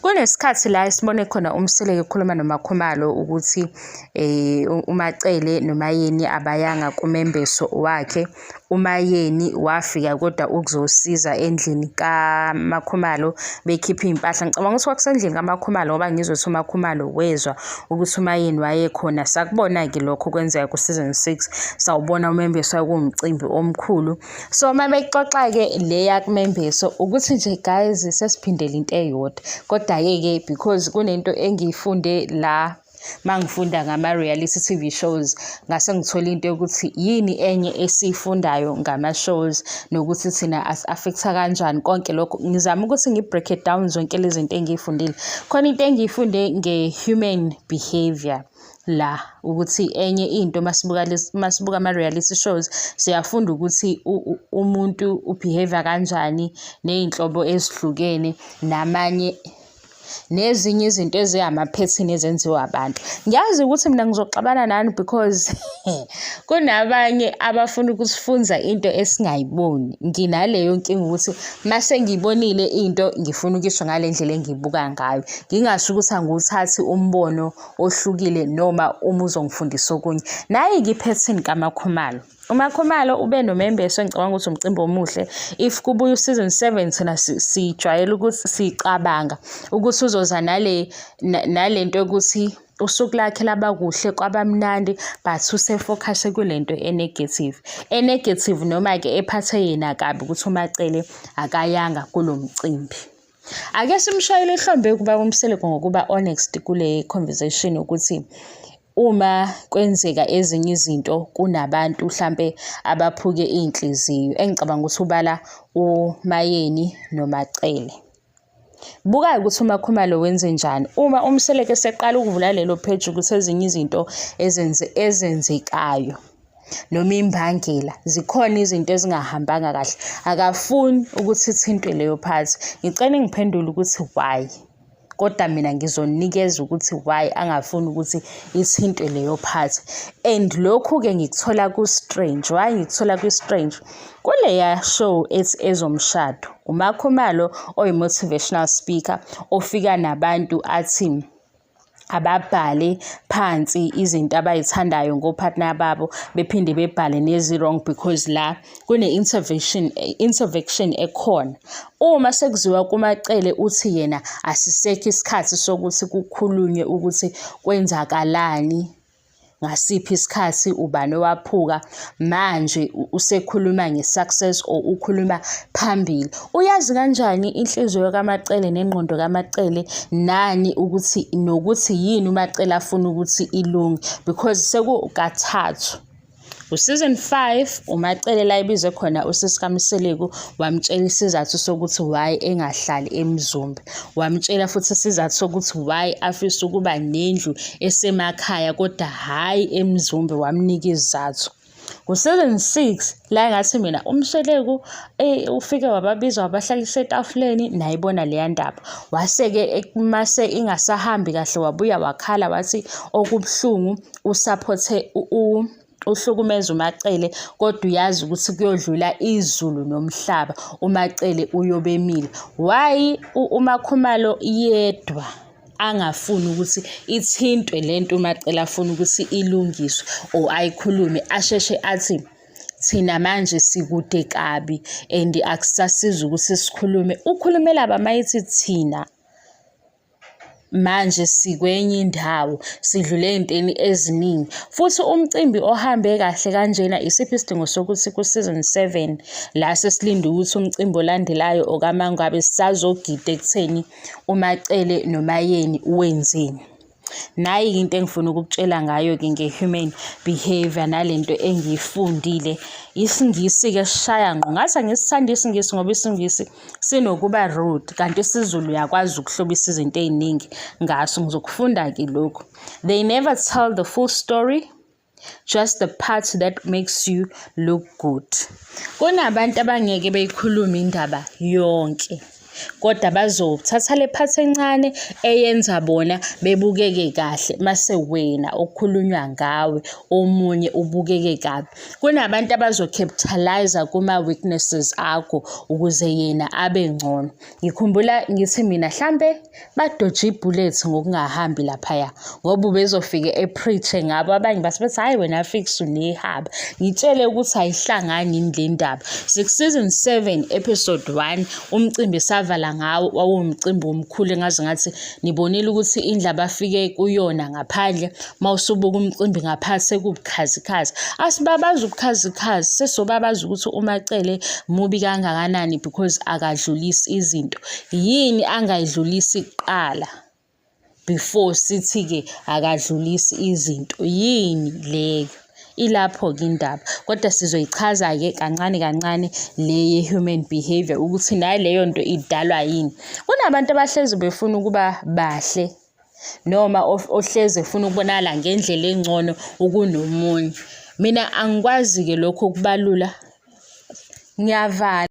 Kunesikhathi la esibone khona uMseleku ekhuluma noMaKhumalo ukuthi uMaCele noMaYeni abayanga kumembeso wakhe. UMaYeni wafika kodwa ukuzosiza endlini kaMaKhumalo bekhipha iy'mpahla. Ngicabanga ukuthi kwakusendlini kaMaKhumalo ngoba ngizwe ukuthi uMaKhumalo wezwa ukuthi uMaYeni wayekhona. Sakubona-ke lokho kwenzeka ku-season 6, sawubona umembeso kuwumcimbi omkhulu. So uma bexoxa-ke le yakumembeso ukuthi nje guys sesiphindele into eyodwa. Kodwa-ke ke because kunento engiyifunde la mangifunda ngama-reality TV shows ngase ngithola into yokuthi yini enye esiyifundayo ngama-shows nokuthi thina asi-affect-a kanjani konke lokho. Ngizama ukuthi ngi-break it down zonke lezi zinto engiy'fundile. Khona into engiyifunde nge-human behavior la ukuthi enye into masibuka masibuka ama-reality shows siyafunda ukuthi umuntu u-behave-a kanjani ney'nhlobo ezihlukene namanye nezinye izinto ezingamaphethini ezenziwa abantu. Ngiyazi ukuthi mina ngizoxabana nani because kunabanye abafuna ukusifunza into esingayiboni. Nginaleyo nkinga ukuthi mase ngiyibonile into ngifuna ukuyisho ngale ndlela engiyibuka ngayo. Ngingasho ukuthi angiwuthathi umbono ohlukile noma uma uzongifundisa okunye. Nayi-ke iphethini kaMaKhumalo. UMaKhumalo ube nomembeso engicabanga ukuthi umcimbi omuhle. If kubuya u-season 7 thina sijwayele ukuthi sicabanga ukuthi uzoza nale nalento yokuthi usuku lakhe laba kuhle kwabamnandi but use-focus-e kule nto e-negative. E-negative noma-ke ephathe yena kabi ukuthi uMaCele akayanga kulo mcimbi. Ake simshayele ihlombe ubaba uMseleku ngokuba honest kule conversation ukuthi uma kwenzeka ezinye izinto kunabantu hlampe abaphuke iy'nhliziyo engicabanga ukuthi ubala uMaYeni noMaCele. Buka-ke ukuthi uMaKhumalo wenzenjani uma uMseleku eseqala ukuvula lelo page ukuthi ezinye izinto ezenzekayo. Noma imbangela, zikhona izinto ezingahambanga kahle. Akafuni ukuthi ithintwe leyo part. Ngicela ningiphendule ukuthi why? Kodwa mina ngizonikeza ukuthi why angafuni ukuthi ithintwe leyo part. And lokhu-ke ngikuthola ku-strange. Why ngikuthola ku-strange? Kuleya show ethi Ezomshado, uMaKhumalo oyi-motivational speaker ofika nabantu athi ababhale phansi izinto abayithandayo ngo-partner babo bephinde bebhale nezi-wrong because la kune-intervention intervention ekhona. Uma sekuziwa kuMaCele uthi yena asisekho isikhathi sokuthi kukhulunywe ukuthi kwenzakalani ngasiphi isikhathi ubani owaphuka manje usekhuluma nge-success or ukhuluma phambili. Uyazi kanjani inhliziyo kaMaCele nengqondo kaMaCele nani ukuthi nokuthi yini uMaCele afuna ukuthi ilunge because sekukathathu. U-season 5 uMaCele la ebizwe khona usisi kaMseleku wamtshela isizathu sokuthi why engahlali eMzumbe. Wamtshela futhi isizathu sokuthi why afisa ukuba nendlu esemakhaya kodwa hhayi eMzumbe wamnika izizathu. Ku-season 6 la ngathi mina uMseleku ufike wababiza wabahlalisa etafuleni nayibona leya ndaba. Wase-ke mase ingasahambi kahle wabuya wakhala wathi okubuhlungu usaphothe uhlukumeza uMaCele kodwa uyazi ukuthi kuyodlula izulu nomhlaba uMaCele uyobe emile. Why uMaKhumalo yedwa angafuni ukuthi ithintwe le nto uMaCele afuna ukuthi ilungiswe or ayikhulume asheshe athi thina manje sikude kabi and akusasizi ukuthi sikhulume. Ukhulumela ba mayethi thina manje sikwenye indawo sidlule ey'ntweni eziningi futhi umcimbi ohambe kahle kanjena isiphi isidingo sokuthi ku-season 7 la sesilinde ukuthi umcimbi olandelayo okaMangabe sisazogida ekutheni uMaCele noMaYeni wenzeni. Nayi-ke into engifuna ukukutshela ngayo-ke nge-human behavior nalento engiyifundile. IsiNgisi-ke sishaya ngqo. Ngathi angisithandi isiNgisi ngoba isiNgisi sinokuba rude kanti isiZulu uyakwazi ukuhlobisa izinto ey'ningi ngaso. Ngizokufunda-ke lokhu. They never tell the full story, just the part that makes you look good. Kunabantu abangeke beyikhulume indaba yonke. Kodwa bazothatha le phathi encane eyenza bona bebukeke kahle mase wena okukhulunywa ngawe omunye ubukeke kabi. Kunabantu abazo-capitalise kuma-weaknesses akho ukuze yena abe ngcono. Ngikhumbula ngithi mina hlampe badoje ibullet ngokungahambi laphaya ngoba ubezofike epreache ngabo abanye base bethi hhayi wena fix unehaba. Ngitshele ukuthi ayihlangani yini le ndaba. Sikuseason 7 episode 1 umcimbi esavala ngawo wawuwumcimbi omkhulu engaze ngathi nibonile ukuthi indlu abafike kuyona ngaphandle uma usubuka umcimbi ngaphansi sekubukhazikhazi. Asibabazi ubukhazikhazi sesobabazi ukuthi uMaCele mubi kangakanani because akadlulisi izinto. Yini angayidlulisi kuqala before sithi-ke akadlulisi izinto? Yini leyo? Ilapho-ke indaba. Kodwa sizoyichaza-ke kancane kancane le ye-human behavior ukuthi naleyo nto idalwa yini. Kunabantu abahlezi befuna ukuba bahle noma ohlezi efuna ukubonakala ngendlela engcono ukunomunye. Mina angikwazi-ke lokho ukubalula. Ngiyavala.